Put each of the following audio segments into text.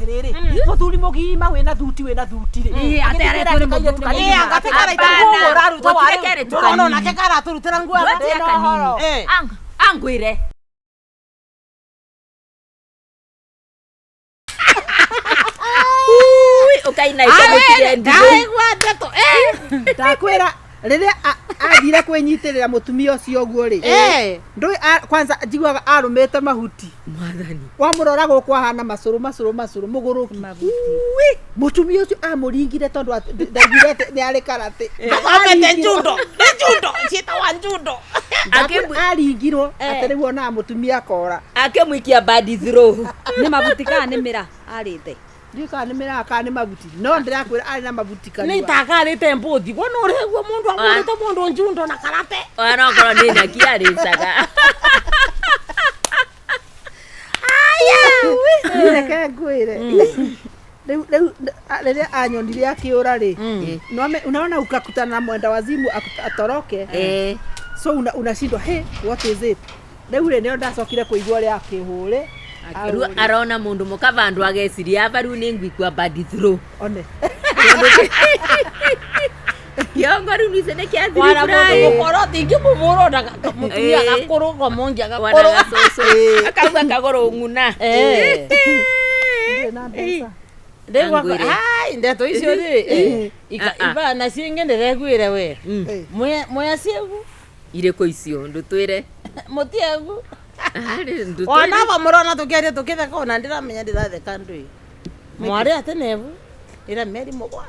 Atiriri, muthuri mugima wina thuti, wina thuti ri. Ĩĩ, ate aretwo nĩ mũthuri Ĩĩ, mũgima. anga Hapana. nguo ũraruta Gũtirĩ warĩ kerĩ Ndũrona kanini. onake karatũrutĩra nguo Gũtirĩ aba. kanini. Eh. Angwire. Ui, ukaina ikamutige ndigũ. Ndaigua ndeto eh. Ndakwĩra rĩrĩa athire kwĩnyitĩrĩra mũtumia ũcio ũguo rĩ, Eh. ndũĩ kwanza njiguaga arũmĩte mahuti. Mwathani. Wamũrora gũkũ ahana macũrũ macũrũ macũrũ mũgũrũki. Mũtumia ũcio amũringire tondũ ndaiguire atĩ nĩ arĩ karate. Athomete njundo. Nĩ njundo. Ciĩtagwa njundo. Aringirwo atĩ rĩu onaga mũtumia akora. Akĩmũikia badi throw. Nĩ mabuti kana nĩ mĩra arĩte. Ndiũĩ kana nĩ mĩraa kana nĩ mabuti, no ndĩrakwĩra arĩ na mabuti Nĩ kanua. takarĩte mbũthi. Wona ũrĩguo mũndũ ahũrĩte mũndũ njundo na karate. Onokorwo nĩ nyaki arĩcaga. Reke ngwĩre, rĩu rĩrĩa anyonire akĩũra rĩ, unaona ukakutana na mwenda wazimu atoroke. Eh. So unashindwa, hey, what is it? Rĩu rĩ, nĩo ndacokire kũigua ũrĩa akĩhũre. Rĩu arona mũndũ mũka vandũ ageciria aba rĩu nĩ ngwikua badi throw. One. Kĩongo rĩu nice nĩ kĩathiri Wara mũndũ fry. mũkoro tingĩmũmũra ona mũtumia Eh. gakũrũ ngomongia Wana gakũrũ. gacũcũ. Akauga kagũrũ ng'una. Eh. Ndirĩ na mbeca. Rĩu Angwĩre. ai ndeto icio rĩ Ah, ah. iba nacio ingĩ ndĩreguĩre we. Eh. Mwea ciegu Irĩkũ icio ndũtwĩre. mũtiegu. Arĩ, ndũtwĩre. Ona aba mũrona tũkĩaria tũkĩtheka ona ndĩramenya ndĩratheka ndũĩ. Mwarĩ ate nebu ĩra meri mũgwa.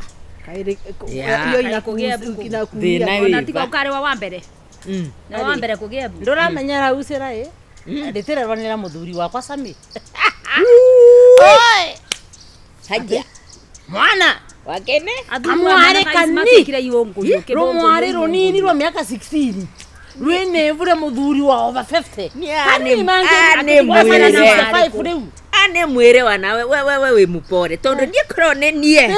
Kaĩrĩ Ya. iyo Kũgĩa mbuku. inakuia. Thĩna Ona wĩ tiga va. ũkarĩ wa wa mbere. Mm. Na wa mbere kũgĩa mbu. Ndũramenya raucĩra ĩ. Ndĩtĩrerwanĩra mũthuri wakwa Sami. Hajia. Mwana Wakene. Kamwarĩ kanini. Matuĩkire iũngũyũ. Rũmwarĩ rũnini rwa mĩaka 16 rwĩnevure mũthuri wa over 50. Nĩ Kanini mangĩ- anĩ Wamana mwĩre. 65 rĩu. Anĩ mwĩre wanawe we we we wĩ mũpore tondũ niĩ korwo nĩ niĩ.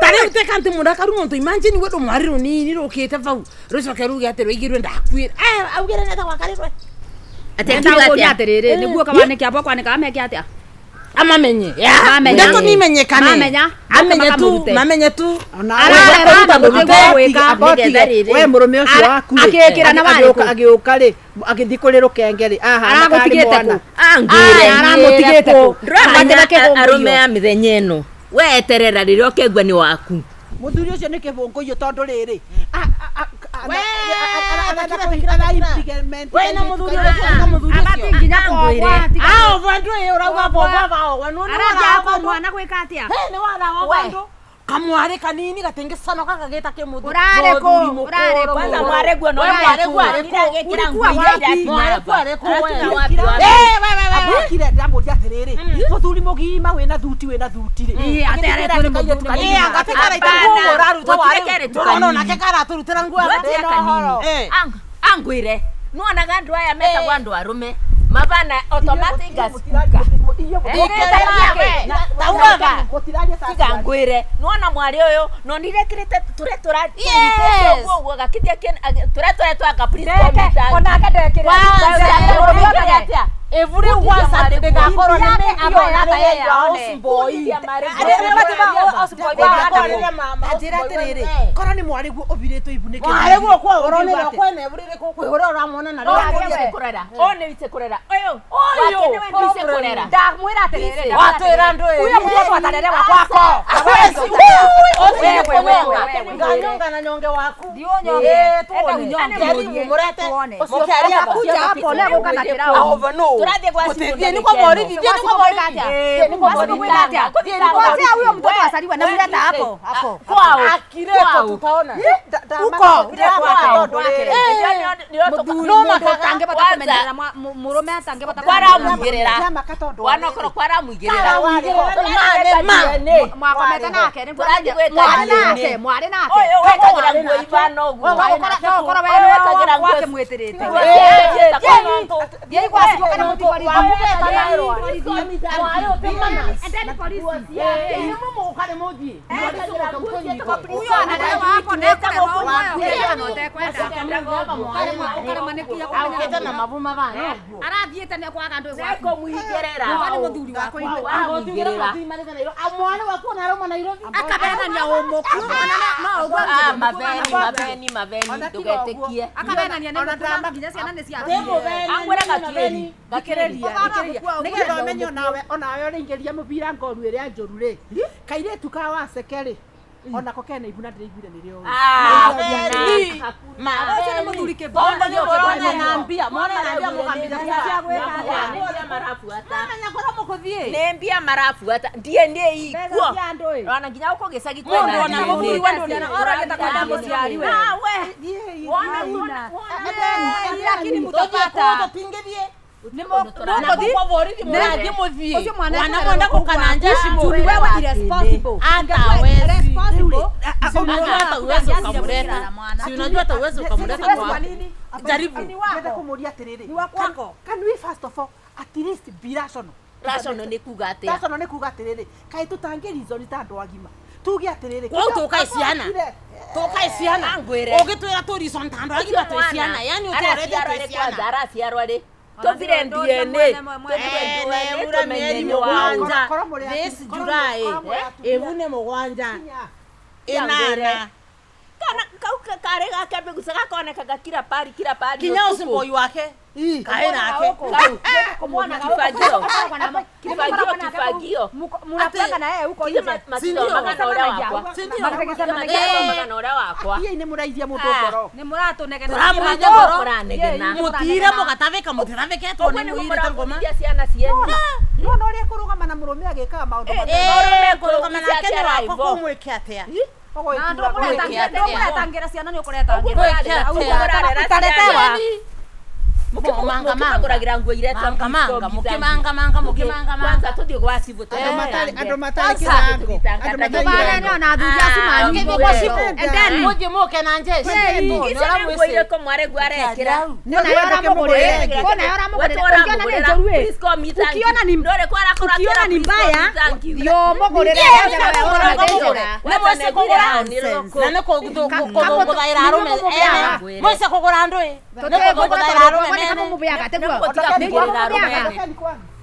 Ta rĩu teka ntĩ mũrakaru mũntũ imagine we rũmwarĩ rũnini rũkĩte vau rũcoke ruge atĩ rũigirwe ndakuĩre. Eh, augire neta gwakarĩrwe. Atĩ akiuga Ndakũria atĩa? atĩrĩrĩ, nĩguo kawanĩke abo kwanĩka ameke atĩa? Amamenye. Mamenya. Ndeto nimenyekane. Mamenya. Amenye tu, Makamũrute. mamenye tu. Ararera mũtego gwĩka. Nĩgetha rĩrĩ. We mũrũme ũcio waku rĩ, Akĩĩkĩra na warĩ kũ? agĩũka rĩ, agĩthiĩ kũrĩ rũkenge rĩ, ahana karĩ Aragũtigĩte mwana. kũ? Angwĩre. Aya, aramũtigĩte kũ? Ndũramenya Aramũtigĩte kũ? arũme a mĩthenya ĩno. We eterera rĩrĩa ũkegua nĩ waku. Mũthuri ũcio nĩ kĩbũngũyũ tondũ rĩrĩ, We na mũthuri ũcio na mũthuri Abati ũcio. nginya kogwa. Ah, vandu ĩ ũrauga bobwa bao. We nĩ Arathiaga wara kwa mwana gwĩka atĩa? Hey, nĩ wara wa bandu. Kamwarĩ kanini gatingĩcanoka gagĩta kĩmũthuri. Ũrarĩ kũ? Ũrarĩ kũ? Kwanza mwareguo no We mwareguo arĩ kũ? Agĩkĩra nguo Ulikuwa iria wapi? irakinya Mwareguo hapa. arĩ kũ we? Arakinya wapi wapi? Eh, we we we. Abokire ndamũria atĩrĩrĩ, mũthuri mũgima wĩna thuti, wĩna thuti rĩ, Ĩĩ, ate aretwo nĩ mũthuri Ĩĩ, mũgima. anga tĩkaraita Hapana. nguo ũraruta Gũtirĩ warĩ. kerĩ Ndũrona kanini. onake karatũrutĩra nguo aba. Gũtirĩ kanini. Eh. Angwĩre nĩwonaga andũ aya metagwo andũ arũme mabana automatic gas tiga ngwĩre nĩwona mwarĩ ũyũ nonire ekĩrĩte tũrĩa tũratũnyitĩte ũguo ũguo gakithia tũrĩa tũrĩa twa Caprice Onake ndekĩrĩte. Ibu rĩu kwanza ndĩgakorwo nĩ Anjĩra atĩrĩrĩ, korwo nĩ mwarĩ guo ũbirĩtwo ibu nĩ Mwarĩguo kwa ũronire kwene ibu rĩrĩkũ kwĩhũra ũramwona na rĩu. kũrera ũyũ nĩ wice kũrera ũyũ wake nĩwe ndice kũrera Ndamwĩra atĩrĩrĩ. Watwĩra ndũĩ. Huyo mtoto atalelewa kwako. Nganyonga na nyonge waku. Ndiũnyonge. Eh, Enda tuone. unyonge. Jaribu mũrete. Tuone. Mũkĩaria Atakuja hapo leo gũka na kĩraũ. Tũrathiĩ gwa Thiĩ nĩ kwa borithi, thiĩ nĩ kwa borithi. Thiĩ nĩ kwa Basi borithi. gwĩka atĩa? Ngojea huyo mtoto asaliwe na mleta hapo hapo. kwao Akireko tutaona. Uko. No makaga. Atangĩhota kũmenyerera mũrũme atangĩhota kwaramũigĩrĩra wanokorwo kwaramũigĩrĩra mwakomete nake nĩguo Tũrathiĩ gwĩka mwarĩ DNA. nake mwarĩ nake ũyũ wekagĩra nguo ibana ũguo no ũkorwo we Ũyũ wekagĩra nguo wake mwĩtĩrĩte Nguo ciake ciĩtagwo thiĩ gwa cibũ kana Muntu wakugeta nairwa. Mwari utimana. Endeni polisi. Nimwe mukare muthie. Huyo anadai wako ne Aukite na mabu mabana. Arathiite ne kwaga ndu Neko muhingĩrĩra. Kwani muthuri wakwa Amuhingĩrĩra. Mwana waku na aroma Nairobi. akabenania umuku ona no uguo Ah, maveni maveni maveni ndugetĩkie. akabenania ne muku nginya ciana nĩ ciake. Angwĩra gatuĩri. Thikĩrĩria, thikĩrĩria. Nĩgetha ũmenye onawe onawe ũraingĩria mũbira ngoru ĩrĩa njũru rĩ, kairĩtu ka waceke rĩ, onako kena ibu na ndĩraiguire nĩrĩo. Ah, Ũcio nĩ mũthuri kĩboko. Mwana naambia, mwana naambia mukambira Nĩ marabuata. Mwana kora mukuthie. Nĩ mbia marabuata. DNA ikuo. Mbeca cia andũ ĩ. Ona nginya gũkũ gĩcagi Mũndũ kwĩna ona DNA. mũthuri wa ndũ Oragĩta kwenda mũciari we. Ah, we. Wona Haina. wona. Lakini mutapata. Tutingithie. Nĩ Na mũgũthiĩ. kwa borithi mũrathiĩ mũthiĩ. Ũcio mwana Wana mwenda gũkananja Juu ni wewe irresponsible. Hata hawezi. Irresponsible. Si unajua hata uwezo ukamleta. Si unajua hata uwezo ukamleta Siwezi kwa kwa nini? Jaribu. Ni wako. Ndĩrenda kũmũria atĩrĩrĩ. Ni wa kwako. Can we first of all at least be rational? Rational nĩ kuga atĩa? Rational nĩ kuga atĩrĩrĩ, kaĩ tũtangĩ ta andũ agima. Tuge atĩrĩrĩ. Kwau tũkae ciana. Tũkae ciana. Angwĩre. Ũngĩtwĩra tũ reason ta andũ agima twĩ ciana. Yani ũtũrete Araciarwo twĩ rĩ kwanza, ciana. araciarwo rĩ? Tũthire DNA. Tũthire DNA tũmenye nĩ waũ. Mũgwanja. Korwo mũrĩ This korwo July. mũrĩ atumia. Ĩvu nĩ mũgwanja. Kinya. Ĩnana. Kana kau karĩ gake mbĩguca gakonekaga kila pari kila pari. Kinya ũtukũ. ũcio mboi wake. Kaĩ nake. Kau. Kibagio. Kibagio kibagio. Mnapanga na yeye huko nje. Matithomaga na ũrĩa wakwa. Sindio? Matithomaga na ũrĩa wakwa. Iye nĩ mũraithia mũndũ ngoro. Nĩ mũratũnegena. Tũramũithia ngoro. Mũranegena. Mũtire mũgatavĩka mũtitavĩketwo Ũguo nĩ nĩguo mũirĩte ngoma. mũrabundithia ciana cienyu. Nona ũrĩa kũrũgama na mũrũme agĩkaga maũndũ Eh, matarĩ. Mũrũme Kũrũgama nake nĩ wakwa arrival. kũmwĩke atĩa? Na Ũgũgĩtura ndũkũretangira ciana nĩ ũkũretangira. Ũgwĩke atĩa? Utaretewa. Manga, manga. Mũkĩmagũragĩra nguo iretwo Manga, manga, mũkĩmanga, manga, mũkĩmanga, manga. Kwanza tũthiĩ gwa cibũ Andũ matarĩ andũ matarĩ Kwanza. kĩrango. Andũ matarĩ Tũbanene kĩrango. ona athuri acu manyu. Ũngĩthiĩ gwa cibũ. Endeni. Mũthiĩ mũke na njeci. Icio nĩ nguo irĩkũ mwarĩ guo arekĩra? Nĩ ũrenda kĩmũgũrĩre. Kona yora mũgũrĩre. Ũngĩona nĩ njũru ĩ. Ukiona ni ukiona ni mbaya yo mũgũrĩre. Nĩ mwece kũgũra na nĩ kũthũngũthaĩra arũme ene. Mwece kũgũra andũ ĩ. Nĩ kũthũngũthaĩra arũme mene. Mũmũbeaga tiguo.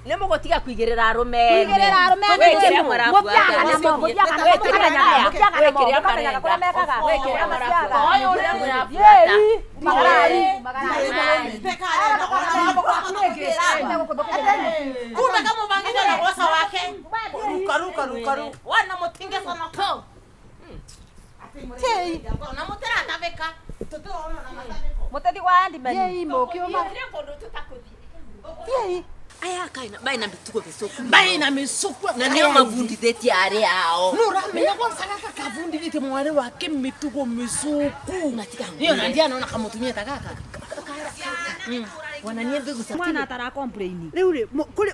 Nĩ mũgũtiga kũigĩrĩra arũme Kũigĩrĩra arũme ene. ene. Wĩkĩre mũrabuata. Mũthiaga namo, mũthiaga namo, mũkamenyaga, mũthiaga namo, Wĩkĩre mũkamenyaga kũrĩa mekaga. Wĩkĩre mũrabuata. Ũyũ ũrĩa Mũrabuata. Magarai, magarai. Kumbe kamũbangĩte na goca wake. Ruka ruka ruka ruka. Wana mũtinge sana to. Na mũtiratavĩka. Tũtirona na matavĩko. Mũtethi wa Andy-man. Thiĩi mũkĩũma. Thiĩi. Aya kaina baina mĩtugo mĩcũku. Baina mĩcũku. Na nĩo mabundithĩtie arĩa ao. No ũramenya kwanza gaka kabundithĩtie mwarĩ wake mĩtugo mĩcũku. Na tiga Niĩ ona ndianona kamũtumia ta gaka. Wana niĩ mbĩguca. Mwana atara complain. Rĩu rĩ,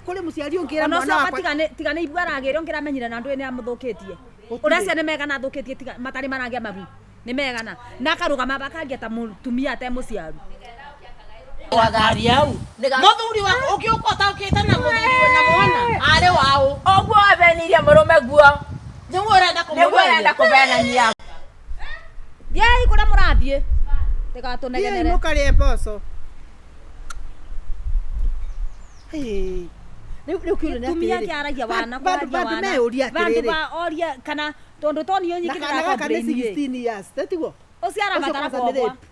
kũrĩ mũciari ũngĩra Ona mwana ũcio wakwa. tiga nĩ ibu aragĩrwo ngĩramenyire na ndũĩ nĩ amũthũkĩtie. Ũrĩa cia nĩ megana athũkĩtie tiga matarĩ maragĩa mabu. Nĩ megana. Na akarũgama bakangia ta mũtumia ate mũciaru. Wagari au. Mũthuri waku ũngĩũka ũtaũkĩte na mũthuri na mwana arĩ waũ. Ũguo wabenirie mũrũme guo. Nĩguo ũrenda Nĩguo ũrenda kũmũgwĩria. kũbenania. Thiĩi kũrĩa mũrathiĩ. Thiĩi Tigatũnegenere. mũkarĩe mboco. Hĩ. Rĩu rĩu kĩũria nĩ Tumia atĩrĩrĩ. kĩaragia wana Bandũ kwaragia bandũ wana. meyũria Bandũ atĩrĩrĩ. ba oria kana tondũ to niĩ Na nyingĩ kana gaka nĩ 16 years, tiguo? Ũcio Ũcio arabatara kwanza nĩ kuohwo. rape.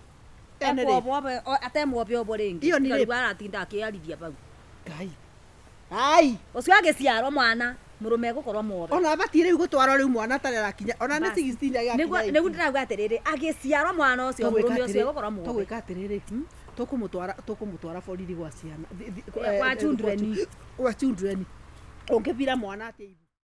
Ĩyo nĩ rape. Ekuohwo atemwobe ũguo rĩngĩ. Iyo nĩ Tiga rape. rĩu aratinda akĩarithia bau. Ngai. Ai. Ũcio agĩciarwo mwana mũrũme egũkorwo mwobe. Ona abatiĩ rĩu gũtwarwo rĩu mwana atarĩ arakinya. Ona nĩ Basi. 16 agĩgakinya. Nĩguo nĩguo ndĩrauga atĩrĩrĩ agĩciarwo mwana ũcio mũrũme ũcio egũkorwo mwobe. Tũgwĩka atĩrĩrĩ, tũkũmũtwara borithi gwa ciana. Kwa children. Gwa children. Ũngĩbira mwana atĩ ibu.